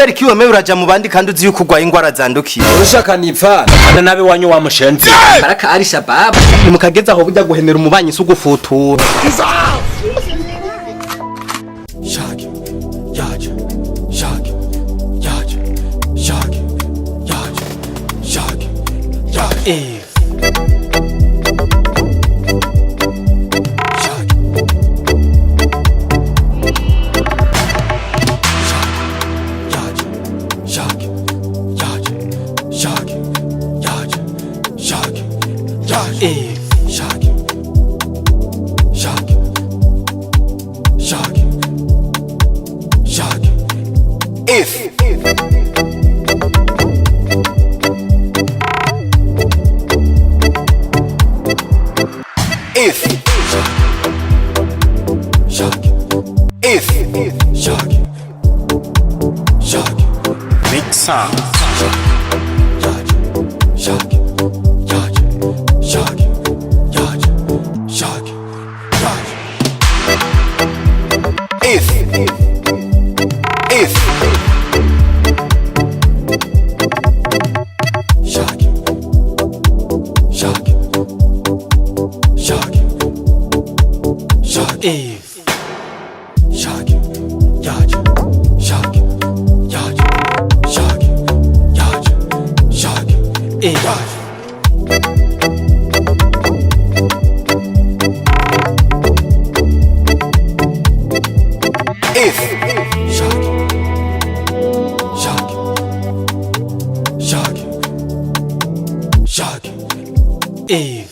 Kubera iki wemewe uraja mu bandi kandi uzi yuko urwaye ingwara zandukiye? Urushaka nipfana Ana nabe wanyu wa mushenzi. Baraka ari shababu. Ni mukageza aho bujya guhenera umubanyi si ugufutura. Shaki yaje, shaki yaje, shaki yaje, shaki yaje, shaki yaje, shaki yaje, shaki yaje, shaki yaje, shaki, shaki, shaki, shaki. If if Shaki, if shaki, shaki. Mixer. Yaje, shaki, yaje, shaki, yaje, shaki, yaje. If if Shaki, shaki, shaki, shaki, shaki, yaje, shaki, yaje, shaki, yaje, shaki, yaje. If Shaki, shaki, shaki, shaki, if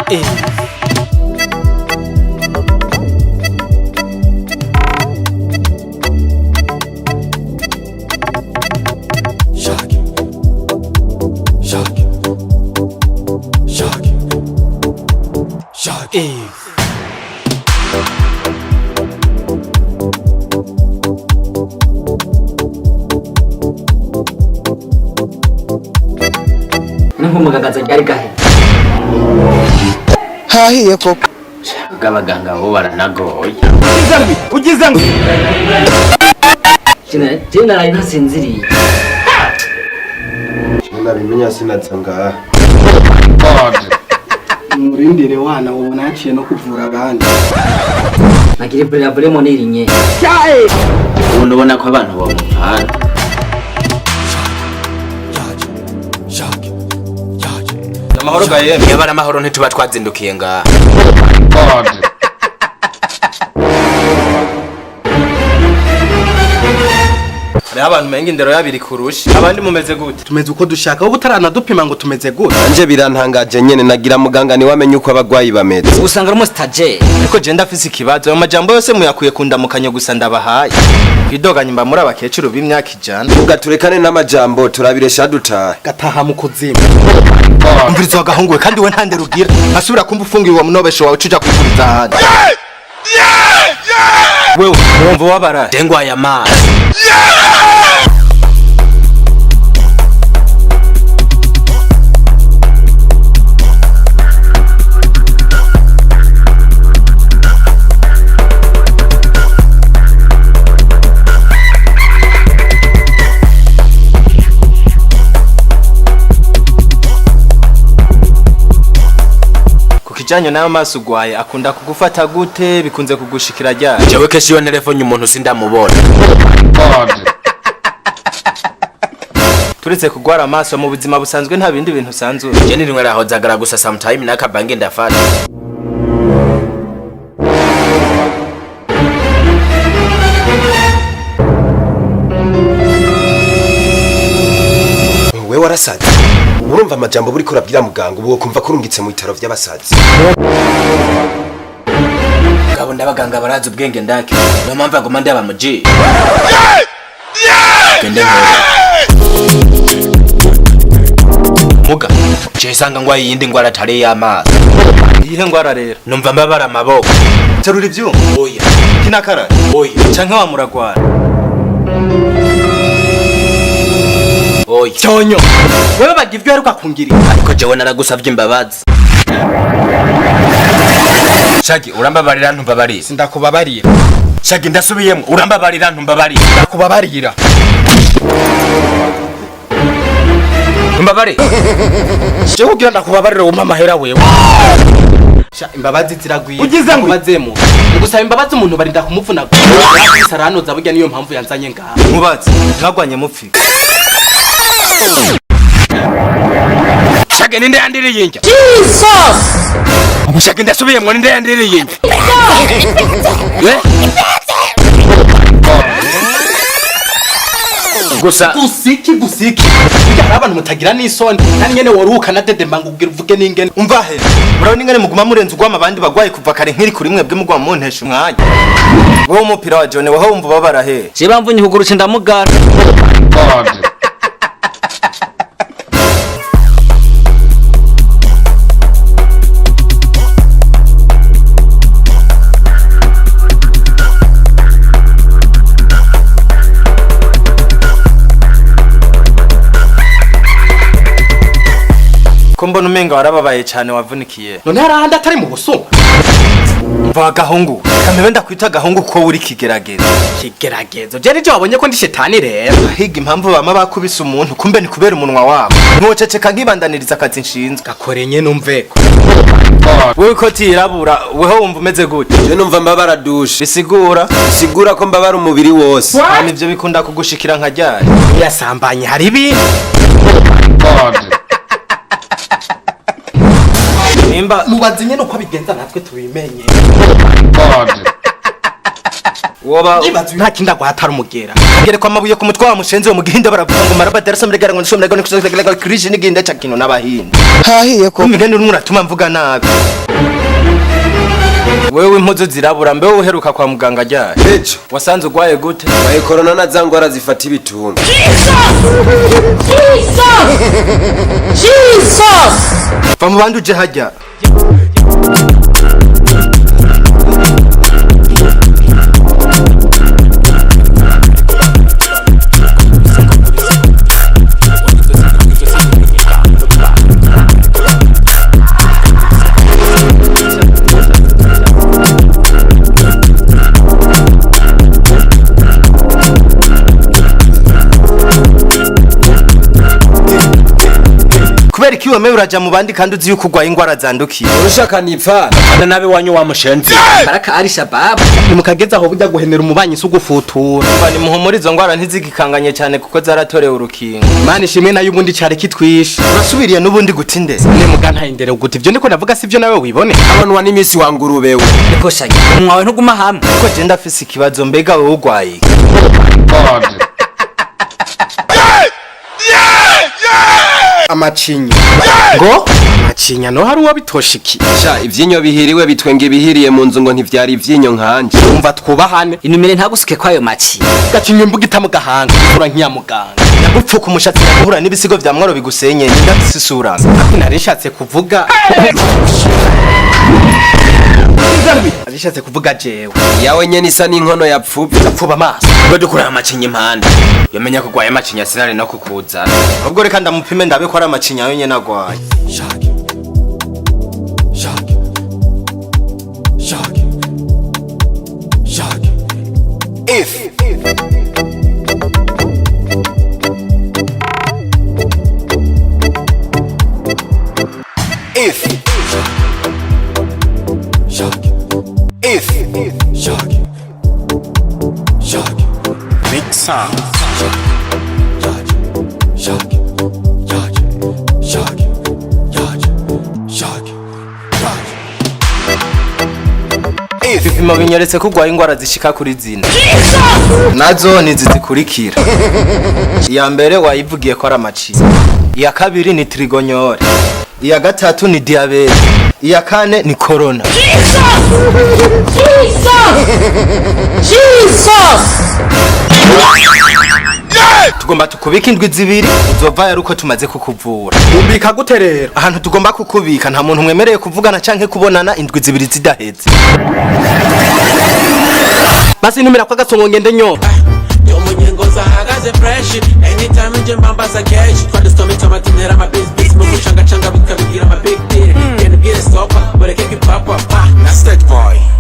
if shaki, shaki, shaki, shaki. If Ni nk'umugagaza ryari gahe? Hahiye koko. Abaganga bo baranagoye. Ugize ngo Je naraye ntasinziriye. Nabimenya sinaza ngaha. Murindire wana, ubona yaciye no kuvura abandi. Nagira ivurira buremo nirinye. Ubu ubona ko abantu bamupfana. Yaje, shaki, yaje. Amahoro ga yemwe. Iyo bari amahoro ntituba twazindukiye ngaha. Hariho abantu menga indero yabiri kurusha abandi. Mumeze gute? Tumeze uko dushaka, wowe utaranadupima ngo tumeze gute? Anje birantangaje nyene, nagira muganga ni wamenye uko abagwayi bameze. Usanga ari umustajere. Ariko je ndafise ikibazo. Ayo majambo yose muyakuye kundamukanyo gusa ndabahaye kwidoganya mba muri abakecuru b'imyaka 100. Vuga turekane n'amajambo, turabiresha dutahe. Gataha mu kuzimu. Umviriza wagahunguwe, kandi we ntande rugira asubira kumva ufungiye uwo munobesho wawe ucuja kwifuriza ahandi. Wewe wumva wabara? Dengwaye amazi. Ku kijanye n'ayo maso ugwaye, akunda kugufata gute? Bikunze kugushikira ryari? Jewe kenshi iyo telefone umuntu sindamubona. Turetse kugwara amaso, mu buzima busanzwe nta bindi bintu usanzwe? Je nirimwe rahozagara gusa, sometime n'akabange ndafata. We warasaze, urumva amajambo buriko urabwira muganga? Ubu wokumva kurungitse mu bitaro vy'abasazi. Ngabo ndabaganga barazi ubwenge ndake. Niyo mpamvu aguma ndaba mu G. Gende nkore. Muga, je sanga ngwaye iyindi ngwara atari y'amaso. Iyihe ngwara rero? Numva mbabara amaboko. Terura ivyuma? Oya. Kinakara? Oya. Canke wa muragwara? Oya. Cyonyo wewe, baga ivyo aheruka kungirira. Ariko jewe naragusavye imbabazi. Shagi, urambabarira ntumbabarira? Sindakubabarira. Shagi, ndasubiyemo, urambabarira ntumbabarira? Ndakubabarira. Ntumbabarira? Jewe kugira ndakubabarira wumpa amahera wewe. Sha, imbabazi ziragwiye. Ugize ngo- Ubazemo. Gusaba imbabazi umuntu barinda kumuvuna. Saranoza burya niyo mpamvu yanzanye ngaha. Nkubaze, mwagwanye mupfi? Shagi, ninde yandiriye injya? Shagi, ndasubiyemo, ninde yandiriye injya? Eh? Gusa Gusiki gusiki. Burya hari abantu mutagira n'isoni. Nani nyene woruka na dedemba ngo ubwire uvuge n'ingene. Umva he, murabona ingene muguma murenze ugwama abandi bagwaye kuva kare nkiri kuri mwebwe mugwa muntesha umwanya. Wowe umupira wa John, waho wumva ubabara he? Je bamvunye ukuguru ce ndamugara. Ko mbona umenga warababaye cyane, wavunikiye? None hari ahandi atari mu busuma? Mva agahungu kamebe, ndakwita agahungu ko uri kigerageza. Kigeragezo. Je nivyo wabonye ko ndi shetani rero. Higa impamvu bama bakubise umuntu, kumbe ni kubera umunwa wabo. Ntiwoceceka nkibandaniriza akazi nshinzwe? Gakore nyene umveko. Wewe ko tirabura, weho wumva umeze gute? Je numva mbabara dushe. Bisigura? Sigura ko mbabara umubiri wose. Hama ivyo bikunda kugushikira nka ryari? Yasambanye hari ibintu. Nimba Mubaze nyene uko abigenza natwe tubimenye. Woba Ibaze nta kindi agwatara umugera. Gerekwa amabuye ku mutwe wa mushenzi wo mu gihinda, baravuga ngo marabadara samregara ngo nsomregara ngo krije n'iginda ca kino n'abahinda. Hahiye ko. Umigani urimo uratuma mvuga nabi. Wewe impuzu zirabura, mbe wowe uheruka kwa muganga ryari? Ejo. Wasanze ugwaye gute? Baye corona na za ngwara zifata ibitunga. Va mu bandi uje hajya. Kubera iki wemewe uraja mu bandi kandi uzi yuko ugwaye ingwara zandukiye? Urushaka nipfa. Fana nabi wanyu wa mushenzi. Baraka ari shababu. Nimukageze aho burya guhenera umubanyi si ugufutura. Umva, nimuhumure, izo ngwara ntizigikanganye cyane kuko zaratorewe urukingo. Imana ishimwe, nayo ubundi cari kitwishe. Urasubiriye n'ubundi guta indero. Ne muga ntayindere guta ivyo ndiko ndavuga sivyo nawe wibone. Abonwa n'imisi wa ngurube we. Niko Shagi, umunwa wawe ntuguma hamwe. Ko je ndafise ikibazo, mbega wowe ugwaye iki? Amacinya. Ngo? Amacinya no hari uwo bitoshikiye. Sha, ivyinyo bihiriwe bitwenga ibihiriye mu nzu ngo ntivyari ivyinyo nkanje. Umva twubahane. Inumire ntagusuke kwayo maci. Gacinya imbuga ita mu gahanga. Ura nk'iya muganga. Nyagupfuka umushatsi, guhura n'ibisigo vya mwaro bigusenye ndafise. Nari nshatse kuvuga. Nari nshatse kuvuga jewe. Yawe nyene isa n'inkono yapfubye. Gapfuba amaso. Ubwo dukura amacinya impande yamenya ko gwaye amacinya, sinari no kukuzana. Ubwo reka ndamupime ndabe ko ari amacinya yonyene agwaye. Shaki. Shaki. Shaki. Shaki. If. If. Shaki. If. Shaki. Shaki. Big sound. Yaje. Shaki. Yaje. Shaki. Yaje. Shaki. Yaje. Ibipimo binyeretse ko ugwaye ingwara zishika kuri zine, nazo ni izi zikurikira: iya mbere wayivugiye ko ari amacinya, iya kabiri ni trigonyore, iya gatatu ni diyabete, iya kane ni corona. Tugomba tukubika indwi 2, uzovayo ari uko tumaze kukuvura. Ubika gute rero? Ahantu tugomba kukubika nta muntu mwemereye kuvugana canke kubonana indwi 2 zidaheze. Basi ntumira kwa gasongo ngende nyota. Yo munyengo zahagaze fresh anytime nje mbambaza cash twari stormy tamatinera ama business mu gucanga canga.